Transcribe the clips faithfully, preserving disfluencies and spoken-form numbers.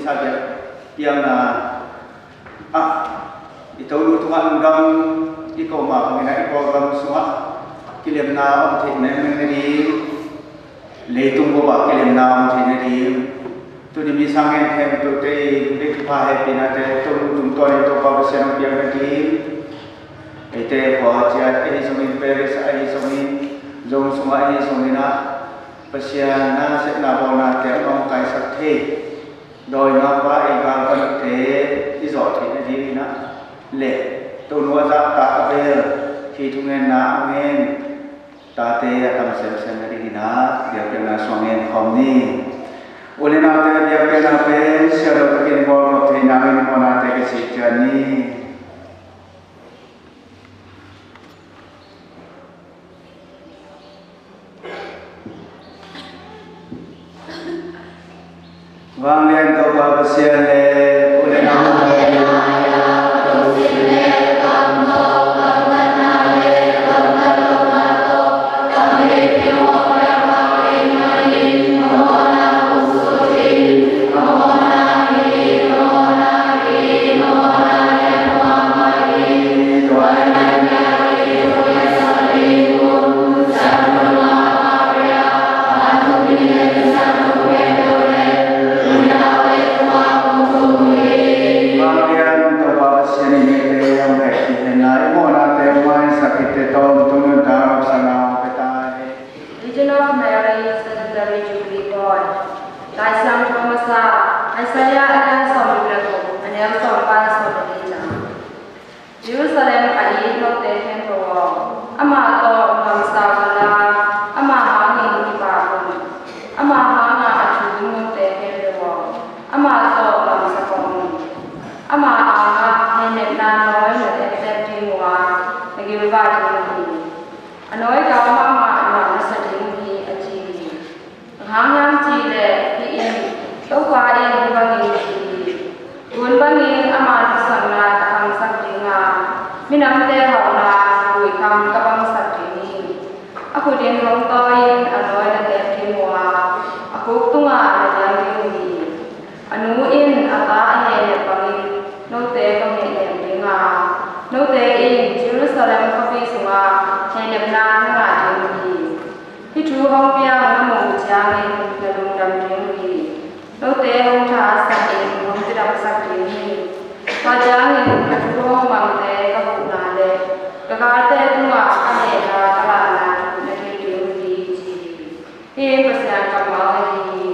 Biakpiakna ah i Tonu tungah lungdam i ko mah bangin ah i Kawlgam sungah kilemna om theih mengmeng nading, leitung bup ah kilemna om theih nading, tuni mi sang ngen khempeuhte i lungdam thupha hehpihnate Tonu tungtawnin Topa Pasian hong piak nading, eite khua ciat ahi zongin, parish ahi zongin, zong sungah ahi zongin ah Pasian na sepna bawlnate hong kaisak thei dawimangpa ei galkapte i zawh theih nadingin ah le Tonu a zahtak a bel hih thungetna a ngen tate a tam semsem nadingin ah biakpiakna sung ngen khawm ni. U le naute, biakpiakna pen siahlawh takin i bawl khop theih nangin i mawhnate ka sik ciat ni. Vanglian Topa Pasian le u le nau Vanglian Topa Pasian in eite hong hehpih henla, i mawhnate hong maisak khit teh tawntung nuntakna hong pia ta hen. Legion of Mary Secondary Jubilee Boy. Lai Siangtho masa, Isaiah a lian sawmguk le guk, a neu sawm pan sawm le li ciang. Jerusalem a it note khempeuh aw, amah tawh nuamsa unla, amah hangin kipak un. Amah hanga a thu um note khempeuh aw, amah tawh nuamsa kawm un. Amah angah hehnepna nawi na teptep ding uh a, na gilvah ding uh hi. A nawikal mahmah nuam na sa ding uh hi, a ci hi. Bang hang hiam cih leh hih in Topa in hih bangin ci hi: Gun bangin ama lusakna ka khangsak ding a, minamte hauhna vuikham ka bangsak ding hi. A khut in hong tawi-in a nawi na tep ding uh a, a khuk tungah na diang ding uh hi. A nu in a ta a hehnep bangin note kong hehnep ding a, note in Jerusalem khuapi sungah hehnepna na ngah ding uh hi. Hih thu hong piang na muh uh ciangin na lungdam ding uh hi. Note hong thahatsakin hong cidamsak ding hi. Tua ciangin ka thu hong mangte ka huhna le ka galte tungah ka hehna ka lahna thu na thei ding uh hi, ci hi. Hih in Pasian kammal ahi hi.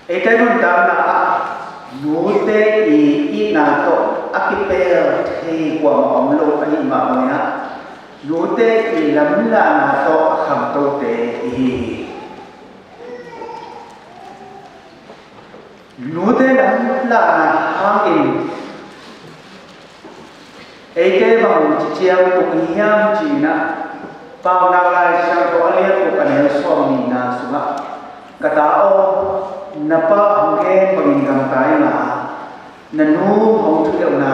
Eite nuntakna ah nute i itna tawh a kipel thei kuamah om lo ahih mah bangin ah, nute i lamlahna tawh a khamtote i hi hi. Nute lamlahna hangin eite bang ci ciang tung hiam ci-in ah, Paunak Lai Siangtho a lian guk a neu sawmnihna sungah, "Ka ta aw, na pa hong gen bangin gamta in la, na nu hong thuhilhna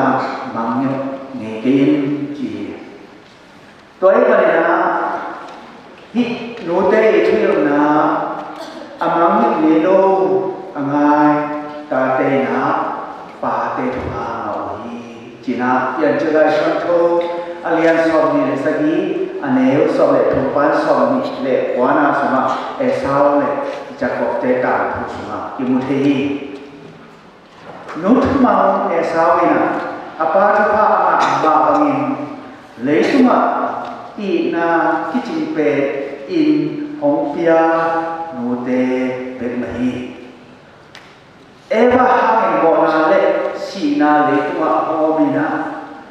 mangngilh ngei kei in," ci hi. Tua ahih manin ah, hih nute i thuhilhna a mangngilh ngei lo a ngai tate in ah pate thupha ngah uh hi, ci-in ah Piancil Lai Siangtho a lian sawmnih le sagih, a neu sawm le thum pan sawmnih le kuana sungah Esau le Jakob-te tangthu sungah kimu thei hi. Nu thumang Esau in ah a pa thupha a ngah mah bangin leitungah itna kicing pen in hong pia nute bek mah hi. Eva hangin mawhna le sihna leitungah a hawm in ah,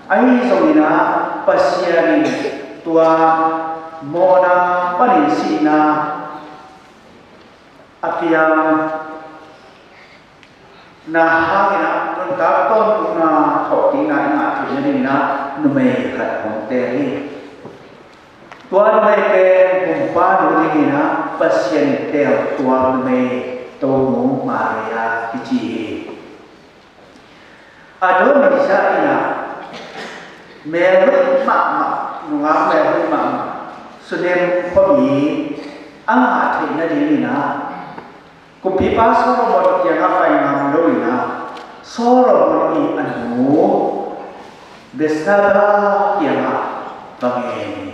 ahi zongin ah Pasian in tua mawhna panin sihna a piang na hangin ah nuntak tawntungna thawhkikna i ngah theih nadingin ah numei khat hong teel hi. Tua numei pen Humpanu dingin ah Pasian in teel tuak numei Tonu Maria kici hi. Adonijah in ah melhoih mahmah, nungak melhoih mahmah Sunem khuami a ngah theih nadingin ah, kumpipa Solomon kiangah pai ngam lo in ah, Solomon i a nu Bathsheba kiangah va ngen hi.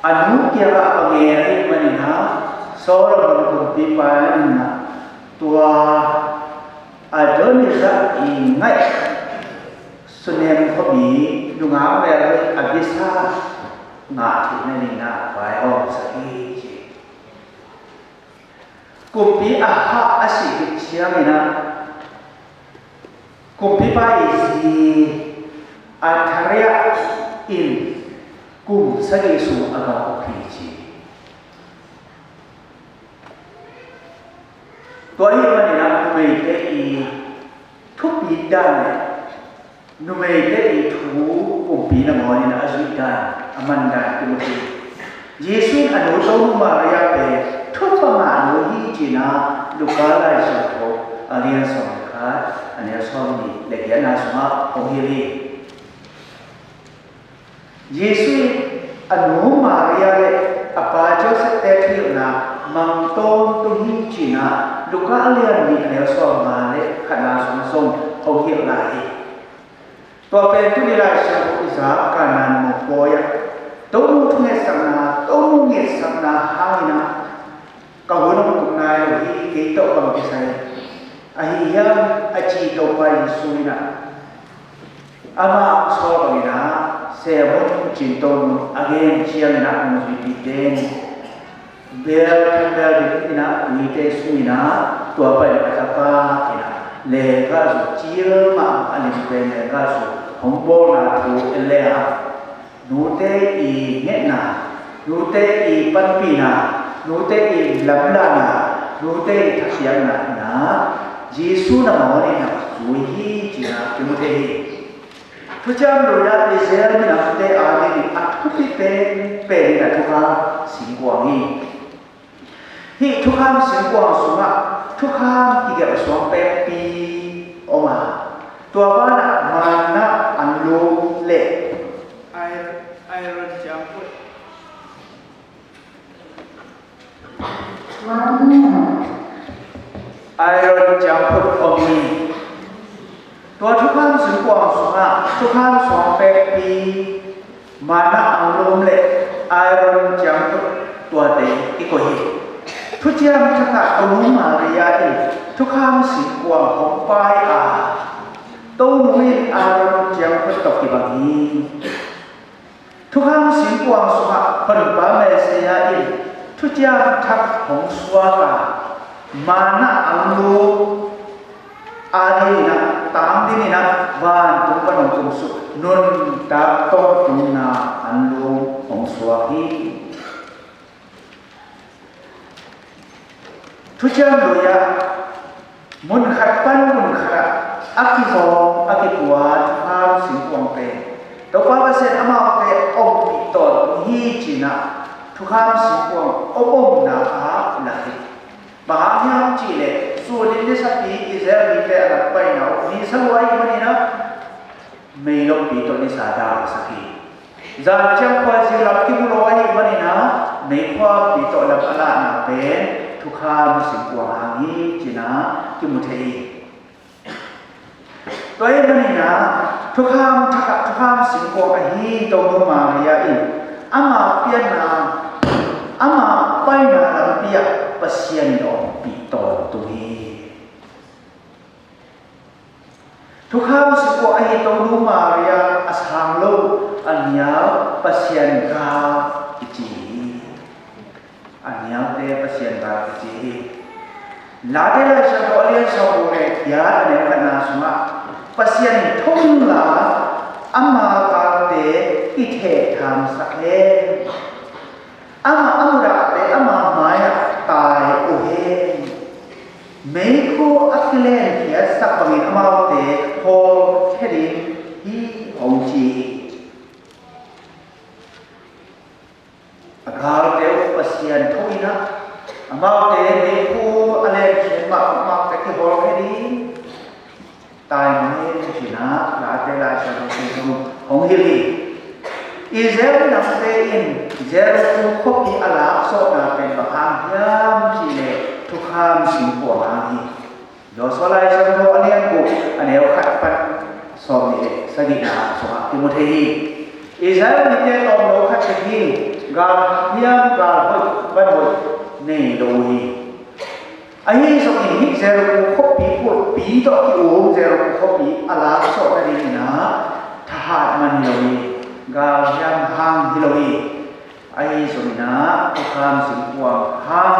A nu kiangah va ngen ahih manin ah, Solomon kumpipa in ah tua Adonijah i ngaih Sunem khuami nungak melhoih Abishag ngah theih nadingin ah vaihawmsak hi, ci. Kumpi Ahab a sih khit ciangin ah, kumpipa i zi Athaliah in kum sagih sung a gamuk hi, ci. Tua ahih manin ah numeite i thupi dan le numeite i thu kumpi nangawnin a zuih dan, a man dan kimu thei hi. Jesu in a nu Tonu Maria pen thupha ngah nu hi, ci-in ah Luka Lai Siangtho a lian sawm le khat, a neu sawmnih le giatna sungah hong hilh hi. Jesu in a nu Maria le a pa Joseph-te thuhilhna mang tawntung hi, ci-in ah Luka a lian nih, a neu sawmnga le khatna sungah zong hong hilh lai hi. Tua pen tuni Lai Siangtho i zak Kanaan mawhpawi ah Tonu thungetsakna, Tonu ngetsakna hangin ah, "Ka hun hong tung nai lo hi, kei tawh bang kisai ahi hiam?" a ci Topa Jesu in ah, amah hong sawl bangin ah, seehun, cin Tonu a gen ciangin ah, a nungzuipite in bel, thang bel ding in ah, tuite sungin ah, tua pai in ah, a tapa in ah lenggahzu, cil mahmah a lim pen lenggahzu hong bawlna thu en le hang, nute i ngetna, nute i panpihna, nute i lamlahna, nute i thapiakna in ah Jesu nangawnin ah zui hi, ci-in ah kimu thei hi. Thuciam Lui-ah Israel minamte adingin a thupi penpen in ah thukham singkuang hi. Hih thukham singkuang sungah thukham kigelh suang pekpi om a, tua banah manna, anlum le Aaron, Aaron ciangkhut, Aaron ciangkhut om hi. Tua thukham singkuang sungah thukham suang pekpi, manna, anlum le Aaron ciangkhut, tuate i koih hi. Thuciam Thak ah Tonu Maria in thukham singkuang hong pai a, Tonu in Aaron ciangkhut tawh kibang hi. Thukham singkuang sungah Honpa Messiah in Thuciam Thak hong suak a, Manna anlum a dingin ah, tang dingin ah vantung pan hong kumsuk nuntak tawntungna anlum hong suak hi. Thuciam Lui ah mun khat pan mun khat ah a kizawng a kipua thukham singkuang pen Topa Pasian amaute ompih tawntung hi ci-in ah thukham singkuang om omna ah lak hi. Bang hang hiam cih leh sun in nisapi Israel mite a lam paina uh nisa lua ahih manin ah meilompi tawh nisa daisak hi. Zan ciang khuazing lam kimu lo ahih manin ah meikhuampi tawh lam a lahna pen thukham singkuang hang hi ci-in ah kimu thei hi. Tua ahih manin ah thukham thak ah thukham singkuang ahi Tonu Maria in ama pianna, ama paina lampi ah Pasian in ompih tawntung hi. Thukham singkuang ahi Tonu Maria a sang lo, a nial Pasian gal kici hi. A nialte Pasian gal kici hi. Late Laisiangtho a lian sawmguk le giat a neu khatna sungah Pasian in thong la ama galte kithehthangsak hen. Ama a mudahte ama mai-ah tai uh hen. Meikhu a kilenkhiatsak bangin amaute hawlkhia ding hi hong ci hi. A galte uh Pasian tho in ah amaute meikhu a lenkhiat mahmahte kihawlkhia ding. Tai mah hen ci-in ah Late Laisiangtho sung hong hilh hi. Israel minamte in Jericho khuapi a laksawhna pen bang hang hiam cih leh thukham singkuang hang hi. Joshua Laisiangtho a lian guk a neu khat pan sawmnih le sagihna sungah kimu thei hi. Israel mite tawmno khat hi, gal hiam gal hoih van hoih nei lo uh hi. Ahi zongin hih Jericho khuapi kulhpi tawh a ki-um Jericho khuapi a laksawh nadingin ah thahat man hi lo hi. Gal hiam hang hi lo hi. Ahi zongin ah thukham singkuang hang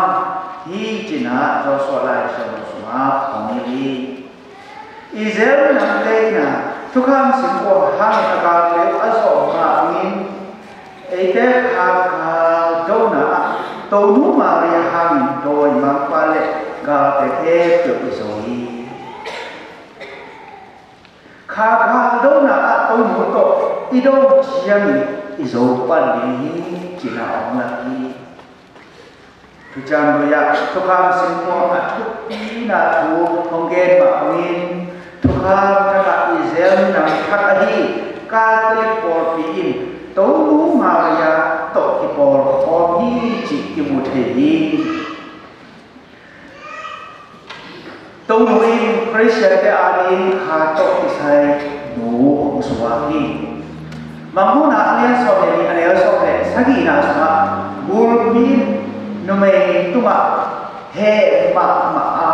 hi ci-in ah Joshua Laisiangtho sungah hong hilh hi. Israel minamte in ah thukham singkuang hangin a galte uh a zawh mah bangin eite kha galdona ah Tonu Maria hangin dawimangpa le galte khempeuh i zo hi. Kha galdona ah Tonu tawh i do ciangin i zo pan ding hi ci-in ah hong lak hi. Thuciam Lui ah thukham singkuang a thupina thu hong gen mah bangin thukham thak ah Israel minam thak ahi Catholic pawlpi in Tonu Maria tawh kipawlkhawm hi cih kimu thei hi. Tonu in Khristiante ading kha tawh kisai nu hong suak hi. Mangmuhna a lian sawm le nih a neu sawm le sagihna sungah gulpi in numei tungah heh mahmah a,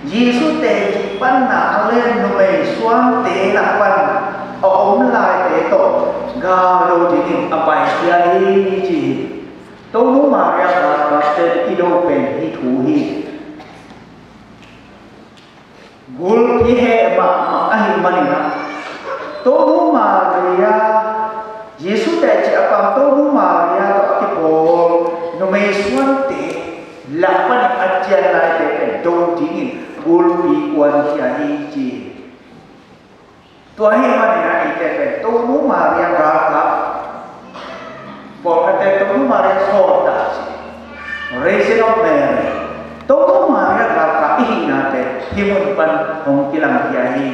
Jesu teci panna a lian numei suante lak pan a om laite tawh gal do dingin a paikhia hi ci hi. Tonu Maria galkapte i do pen hih thu hi. Gulpi heh mahmah ahih manin ah Tonu Maria, Jesu teci a pang Tonu Maria tawh a kipawl numei suante lak panin a cian laite pen do dingin gulpi kuankhia hi ci hi. Tua ahih manin ah eite pen Tonu Maria galkap, pawlkhatte Tonu Maria sawltak ci, Raisin of Mary, Tonu Maria galkap i hihna pen hih mun pan hong kilangkhia hi.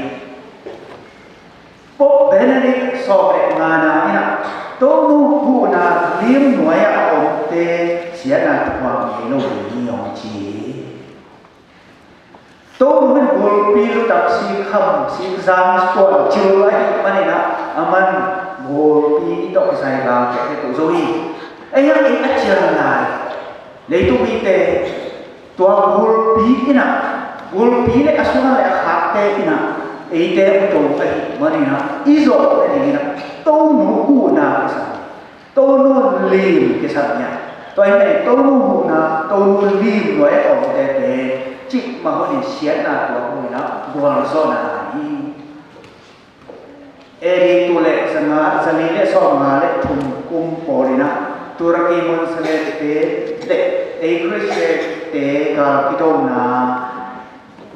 Pope Benedict sawm le ngana in ah Tonu huhna lim nuai-ah a omte siatna thuak ngei lo ding hi hong ci hi. Tonu in gulpi lutak, sikham sikzang tuancil ahih manin ah aman gulpi i tawh kisai galte khempeuh zo hi. Ei hang ei a cian lai leitung mite tua gulpi in ah, gulpi le a sungah le a khakte in ah eite hong do ahih manin ah i zawh nadingin ah Tonu huhna kisam, Tonu lim kisam hi a, Tua hi a, Tonu huhna, Tonu lim lua a omte pen cikmah hunin siatna tuak uh in ah gualzawhna ngah hi. A D tul le zanga, zali le sawmnga le thum kum pawl in ah Turkey Muslim-te le ei Christian-te gal kidona,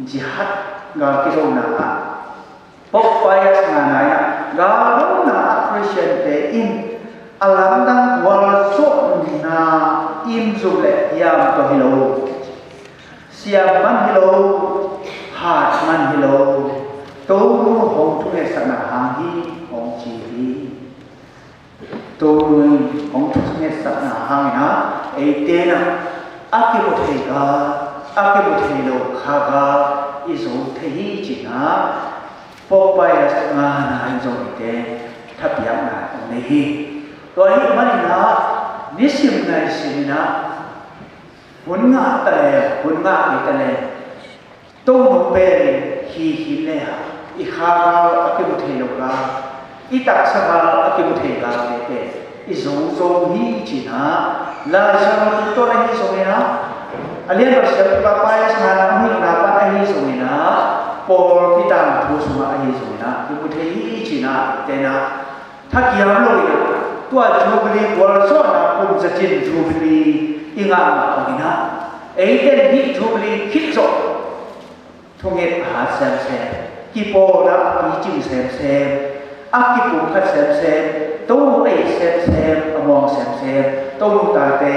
jihad gal kidona ah Pope Pius ngana in ah, gal dona ah Christian-te in a lamdang gualzawhna im zum le hiam tawh hi lo, siam man hi lo, hat man hi lo, Tonu hong thungetsakna hang hi hong ci hi. Tonu in hong thunetsakna hangin ah eite in ah a kimu thei gal, a kimu thei lo kha gal i zo thei hi ci-in ah Pope Pius ngana in zong eite thapiakna hong nei hi. Tua ahih manin ah nisim naisim in ah hun ngah ta leng, hun ngah kei ta leng, Tonu pen hi hi le a, i kha gal, a kimu thei lo gal, i taksa gal, a kimu thei gal tete i zo zo hi ci-in ah Lai Siangtho tungtawn ahi zongin ah, a lianpi Siampa Pius ngana hong hilhna pan ahi zongin ah, Paul Peter thu sungah ahi zongin ah kimu thei hi ci-in ah, eite in ah thakiam lo in ah, tua Jubilee gualzawhna kum zacin Jubilee i ngah mah bangin ah, eite in hih Jubilee khit zawh thunget a hat semsem, kipawlna a picing semsem, a kipumkhat semsem, Tonu a it semsem, a muang semsem, Tonu tate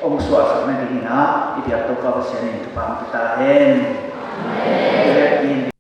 hong suahsak nadingin ah i biak Topa Pasian in thupha hong pia ta hen. Amen.